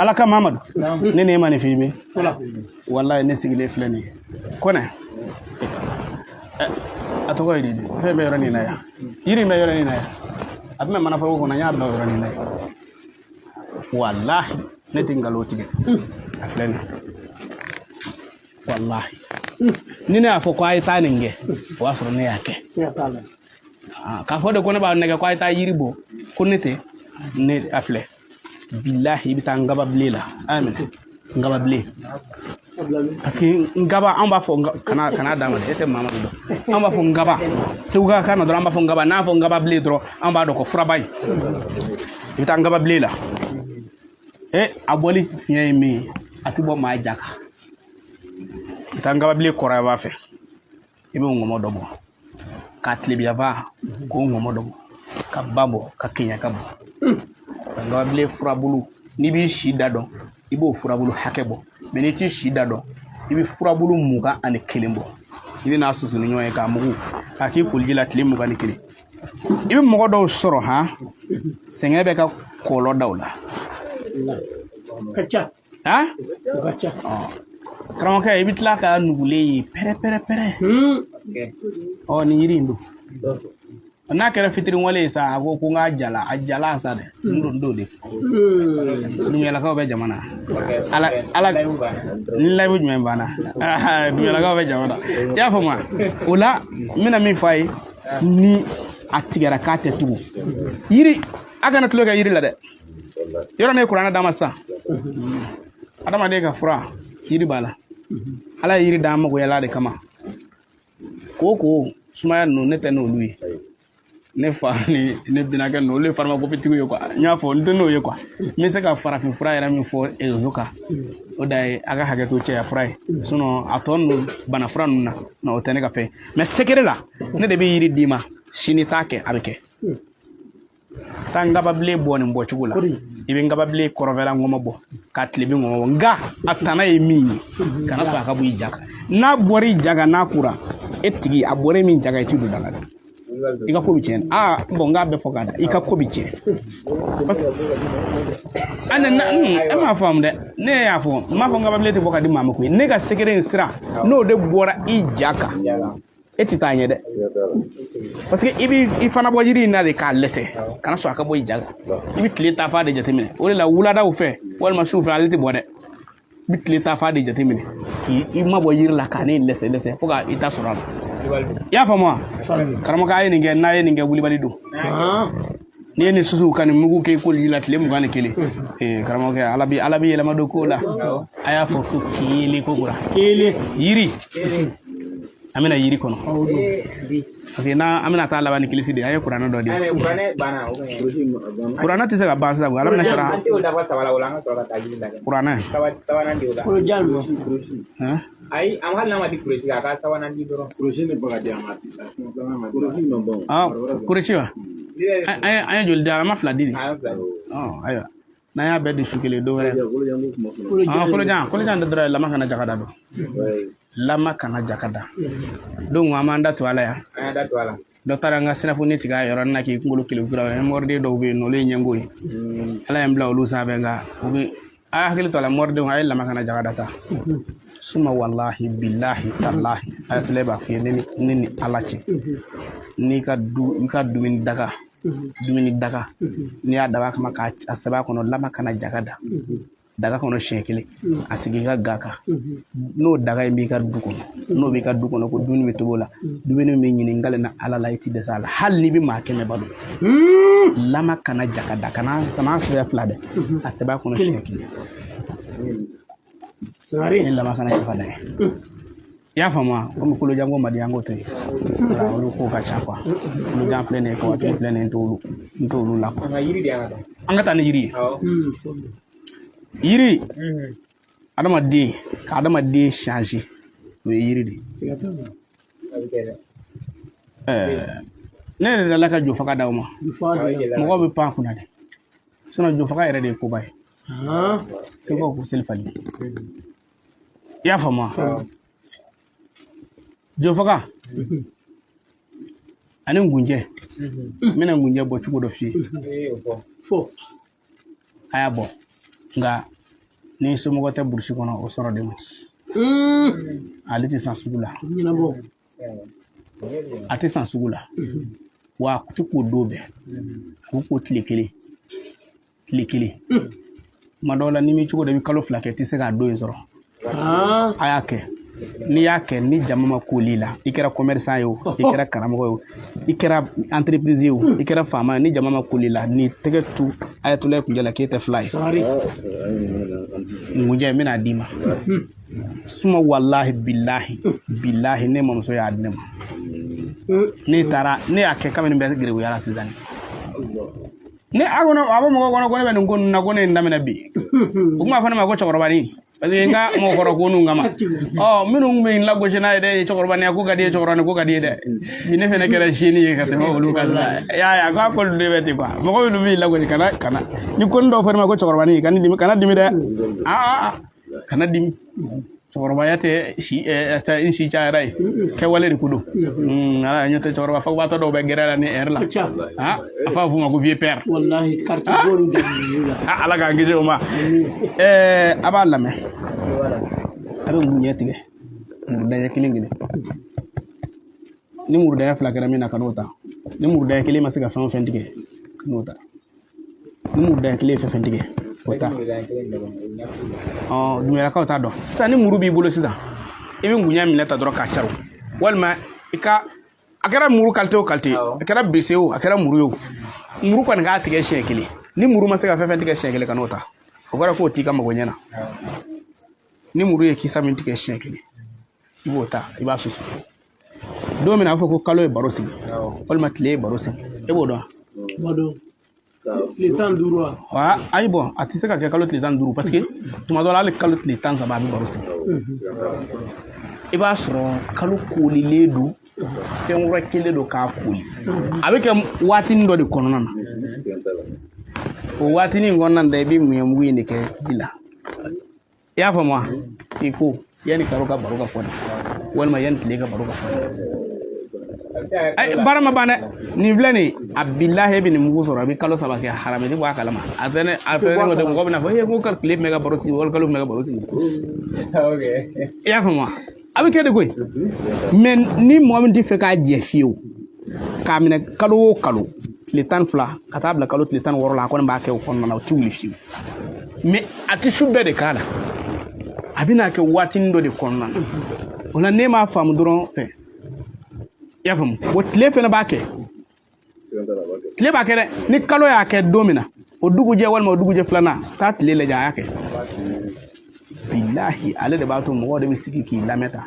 Ala ka Mamadu, ne ne ma nin f'i ye. Walayi, ne sigilen filɛ nin ye. Kɔnɛ, a tɔgɔ ye di? Fɛn bɛ yɔrɔ nin na yan, yiri bɛ yɔrɔ nin na yan, a bɛna manaforoko kɔnɔ, n y'a bila o yɔrɔ nin na yan. Walahi, ne tɛ nkalon tigɛ. A filɛ nin, walahi, ni ne y'a fɔ ko a ye taa nin kɛ, o b'a sɔrɔ ne y'a kɛ. K'a fɔ de ko ne b'a nɛgɛ ko a ye taa yiri bɔ, ko ne tɛ ne. A filɛ, bilahi, i bɛ taa ngababilen la, a y'a minɛ ngababilen, parce que ngaba, an b'a fɔ kana d'a ma dɛ, e tɛ Mamadu dɔn. An b'a fɔ ngaba Segu ka kan na dɔrɔn, an b'a fɔ ngaba. N'a fɔ ngababilen dɔrɔn, an b'a dɔn ko furaba in. I bɛ taa ngababilen la, e a bɔli fiɲɛ ye min ye, a tɛ bɔ maa ja kan. I bɛ taa ngababilen kɔrɔ b'a fɛ, i bɛ ŋɔmɔ dɔ bɔ ka tilebiyanfa k'o ŋɔmɔ dɔ bɔ, ka ba bɔ, ka keɲaka bɔ, ka ngababilen furabulu. N'i b'i si da dɔn, i b'o furabulu hakɛ bɔ, mɛ n'i t'i si da dɔn, i bɛ furabulu 21 bɔ. I bɛ n'a susu ni ɲɔgɔn ye k'a mugu k'a k'i koliji la tile 21. I bɛ mɔgɔ dɔw sɔrɔ han, sɛgɛn bɛ ka kɔlɔ da o la. Ka ca. Han. O ka ca. Karamɔgɔkɛ, i bɛ tila ka nugulen ye pɛrɛ pɛrɛ pɛrɛ. Ɔ, nin yiri in don, n'a kɛra fitiriwale ye sa, a ko n k'a jala, a jala sa dɛ. N don don de Dumuyalakaw bɛ jamana. Ala ala ni layibu jumɛn banna, Dumuyalakaw bɛ jamana. I y'a faamu wa? O la, n bɛna min fɔ a ye, ni a tigɛra k'a tɛ tugu yiri, a kana tulon kɛ yiri la dɛ. Yɔrɔ ne ye kuranɛ d'a ma sisan, adamaden ka fura, yiri b'a la. Ala ye yiri d'an magoyala de kama. Ko sumaya ninnu, ne tɛ n'olu ye. Ne fa ni ne binakɛ ninnu, olu ye pharmacopée ye quoi. N y'a fɔ, n tɛ n'o ye quoi. N bɛ se ka farafin fura yɛrɛ min fɔ ezo kan, o da ye a ka hakɛ to, cɛya fura ye. Sinon a tɔ ninnu, bana fura ninnu na, o tɛ ne ka fɛn. Mais secret la, ne de bɛ yiri d'i ma sini, t'a kɛ, a bɛ kɛ. Taa ngababilen bɔ nin bɔcogo la. I bɛ ngababilen kɔrɔfɛla ŋɔmɔ bɔ, ka tilebin ŋɔmɔ bɔ, nka a tana ye min ye, kana sɔn a ka bɔ i ja kan. N'a bɔra i ja kan, n'a kura e tigi, a bɔra e min ja kan, i ti don daga dɛ, i ka ko bɛ tiɲɛ. Aa bɔn, n k'a bɛɛ fɔ k'a da, i ka ko bɛ tiɲɛ, parce que a ne na e m'a faamu dɛ. Ne y'a fɔ, n m'a fɔ ngababilen tɛ bɔ ka di maa ma koyi. Ne ka secret in sira, n'o de bɔra i ja kan, e tɛ taa ɲɛ dɛ, parce que i bi i fana bɔ yiri in na de k'a lɛsɛ. Kana sɔn a ka bɔ i ja kan. I bɛ tile tafa de jateminɛ. O de la, wuladaw fɛ walima su fɛ, ale tɛ bɔ dɛ. I bɛ tile tafa de jateminɛ k'i mabɔ yiri la, k'a ne lɛsɛ lɛsɛ fo ka i ta sɔrɔ a la. I y'a faamu wa? Karamɔgɔ, a ye nin kɛ, n'a ye nin kɛ, wulibali don. N'i ye nin susu ka nin mugu kɛ i koliji la tile 21, ee karamɔgɔkɛ, ala bi yɛlɛma don ko la. A y'a fɔ ko kelen ko kura. Kelen. Yiri, an bɛna yiri kɔnɔ, parce que n'an an bɛna taa laban ni kilisi de ye. An ye kuranɛ dɔ di. Kuranɛ tɛ se ka ban sisan, ala bɛna sara kuranɛ. Kolojan. Ayi, an hali n'a ma di kurusi, a ka sabanan di dɔrɔn. Kurusi ni bagaji a ma di. Kurusi ma ban. Ah, kurusi wa, an ye joli di? An ma fila di de. An ye fila di. Ayiwa, n'an y'a bɛɛ di su kelen, dɔ wɛrɛ. Kolojan ko kuma kɔnɔ. Ah, kolojan, kolojan de dɔrɔn ye. Lama kana jaka da don, lama kana jaka da donc an b'an da to ala yan. An y'a da to a la. Dɔ taara n ka sirafoni tigɛ a yɔrɔnin na k'i kunkolo kelen kura. Mɔriden dɔw bɛ yen nɔ, olu ye ɲɛngo ye. Ala ye n bila olu sanfɛ, nka u bɛ a y'a hakili to a la. Mɔridenw, a ye lama kana jaga da ta suma. Walahi, bilahi, talahi, ayatollah b'a f'i ye, ne ni ala cɛ, n'i ka du, i ka dumuni daga, dumuni daga, n'i y'a dab'a kama k'a sɛbɛn a kɔnɔ lama kana jaga da daga kɔnɔ siɲɛ kelen, a sigi i ka ga kan. N'o daga in b'i ka du kɔnɔ, n'o b'i ka du kɔnɔ, ko dumuni bɛ tobi o la, dumuni bɛ ɲini n na ala la, i ti dɛsɛ a la, hali n'i bɛ maa 100 balo. Lama kana jaga da, kana sɛbɛn fila dɛ, a sɛbɛn a kɔnɔ siɲɛ kelen. Ni lama kana jaga da ye, i y'a faamu wa? Komi kolojanko man di, an k'o to yen. Wala, olu ko ka ca kuwa. Kolojan filɛ nin ye, kabatigiw filɛ nin ye, n t'olu la kuwa. An ka yiri de, an ka taa. An ka taa ni yiri ye. Awɔ. Yiri, adamaden ka adamaden changer, o ye yiri de ye. A bɛ kɛ dɛ. Ne yɛrɛ delila ka jofaga d'aw ma. A bɛ gɛlɛya. Mɔgɔw bɛ pan a kunna dɛ, sinon jofaga yɛrɛ de ye koba ye. Segukaw ko seli fali, i y'a faamu wa? Jofaga ani ngunjɛ, n bɛna ngunjɛ bɔ cogo dɔ f'i ye. Ee, o fɔ. Fo. A y'a bɔ, nka Ni somɔgɔ tɛ burusi kɔnɔ o sɔrɔ de ma di. Ale tɛ san sugu la. A tɛ san sugu la. Wa a tɛ ko don bɛɛ. A bɛ ko tile kelen. Tile kelen. Tuma dɔw la n'i m'i cogo dɔn i bɛ kalo 2 kɛ i tɛ se k'a don in sɔrɔ. A y'a kɛ. N'i y'a kɛ ni jama ma koli la, i kɛra commerçant ye o, i kɛra karamɔgɔ ye o, i kɛra entreprise ye o, i kɛra faama ye, ni jama ma koli la, n'i tɛgɛ tu ayatollah kunjɛ la k'e tɛ fila ye. Ngunjɛ n bɛna d'i ma. Suma walahi bilahi bilahi ne mamuso y'a di ne ma. Ne taara ne y'a kɛ kabini bɛ gerebuya la sisan. Ne a kɔnɔ a bɛ mɔgɔ kɔnɔ ko ne bɛ nin ko ninnu na ko ne ye nin daminɛ bi. U kun b'a fɔ ne ma ko cɛkɔrɔbanin. Parce que n ka mɔgɔkɔrɔ ko ninnu kama. Ɔ minnu kun bɛ n lagosi n'a ye dɛ, cɛkɔrɔbaniya ko ka di ye, cɛkɔrɔbanin ko ka di ye dɛ. Bi ne fɛnɛ kɛra sini ye ka tɛmɛ olu kan sisan. I y'a ye a ko a ko ninnu de bɛ ten quoi. Mɔgɔ minnu b'i lagosi kana kana. Ni ko dɔw fɔ ne ma ko cɛkɔrɔbanin kana dimi kana dimi dɛ. Aa kana dimi. Cɛkɔrɔbaya tɛ si tɛ n si cayara ye. Kɛwale de ko don. Ala ɲɛ tɛ cɛkɔrɔba fagubatɔ dɔw bɛ gɛrɛ la ni ɛri la. A f'a f'u ma ko vieux père. Wallahi carte bolu de la. Ala k'an kisi o ma. A b'a lamɛn. A bɛ ŋuɲɛ tigɛ. Murudanya kelen kelen. Ni murudanya 2 kɛra min na ka n'o ta. Ni murudanya kelen ma se ka fɛn o fɛn tigɛ, ka n'o ta. Ni murudanya kelen ye fɛn fɛn tigɛ, o ta. Dumuyalakaw t'a dɔn. Sisan ni muru b'i bolo sisan, i bɛ ŋuɲɛ minɛ ta dɔrɔn k'a caro. Walima i ka a kɛra muru qualité o qualité, a kɛra bese o, a kɛra muru ye o. Muru kɔni k'a tigɛ siɲɛ kelen. Ni muru ma se ka fɛn fɛn tigɛ siɲɛ kelen ka n'o ta. O kɔrɔ k'o t'i ka mago ɲɛ na. Ni muru ye kisa min tigɛ siɲɛ kelen, i b'o ta, i b'a susu. Don min na a bɛ fɔ ko kalo ye baro sigi, walima tile ye baro sigi, e b'o dɔn wa? Tile 15 wa? Ayi bɔn a tɛ se ka kɛ kalo tile 15 parce que tuma dɔ la hali kalo tile 13 a bɛ baro sigi. I b'a sɔrɔ kalo koolilen don, fɛn wɛrɛ kelen don k'a kooli. A bɛ kɛ waatinin dɔ de kɔnɔna na. O waatinin kɔnɔna na i bɛ ŋuɲɛmugu in de kɛ ji la. I y'a faamu wa? I ko yanni kalo ka baro ka fɔ dɛ, walima yanni tile ka baro ka fɔ dɛ. Ayi baara ma ban dɛ. Nin filɛ nin ye, a bilahi e bɛ nin mugu sɔrɔ a bɛ kalo 3 kɛ haram i tɛ bɔ a kalama. A fɛnɛ a fɛnɛ ko mɔgɔ bɛna fɔ e ko ka tile tun bɛ ka baro sigi wali kalo tun bɛ ka baro sigi. I y'a faamu wa? A bɛ kɛ de koyi. Mais ni mɔgɔ min tɛ fɛ k'a jɛ fiyewu, k'a minɛ kalo o kalo tile 12 ka taa bila kalo tile 16 la, a kɔni b'a kɛ o kɔnɔna na, o tɛ wuli fiyewu. Mais a tɛ su bɛɛ de k'a la. A bɛna kɛ waatinin dɔ de kɔnɔna na. O la n'e m'a faamu dɔrɔn fɛ. I y'a faamu? O tile fɛnɛ b'a kɛ. Tile b'a kɛ dɛ. Ni kalo y'a kɛ don min na, o dugujɛ walima o dugujɛ filanan, taa tile lajɛ a y'a kɛ. Bilahi ale de b'a to mɔgɔw de bɛ sigi k'i lamɛn tan.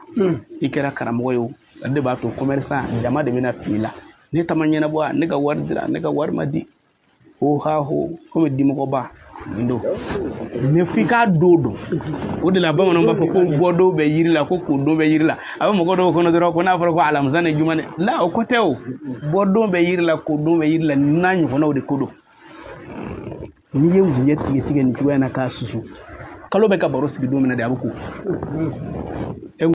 I kɛra karamɔgɔ ye o, ale de b'a to commerçant jama de bɛna f'i la. Ne ta ma ɲɛnabɔ, ne ka wari dira, ne ka wari ma di. Ho ha ho, komi dimɔgɔba nin don. Mais f'i k'a don dɔn. O de la bamananw b'a fɔ ko bɔdon bɛ yiri la, ko kodon bɛ yiri la. A bɛ mɔgɔ dɔw kɔnɔ dɔrɔn ko n'a fɔra ko alamisa ni juma ni la, o ko tɛ o. Bɔdon bɛ yiri la, kodon bɛ yiri la, n'a ɲɔgɔnnaw de ko don. N'i ye ŋuɲɛ tigɛ tigɛ nin cogoya in na k'a susu, kalo bɛ ka baro sigi don min na de a bɛ ko.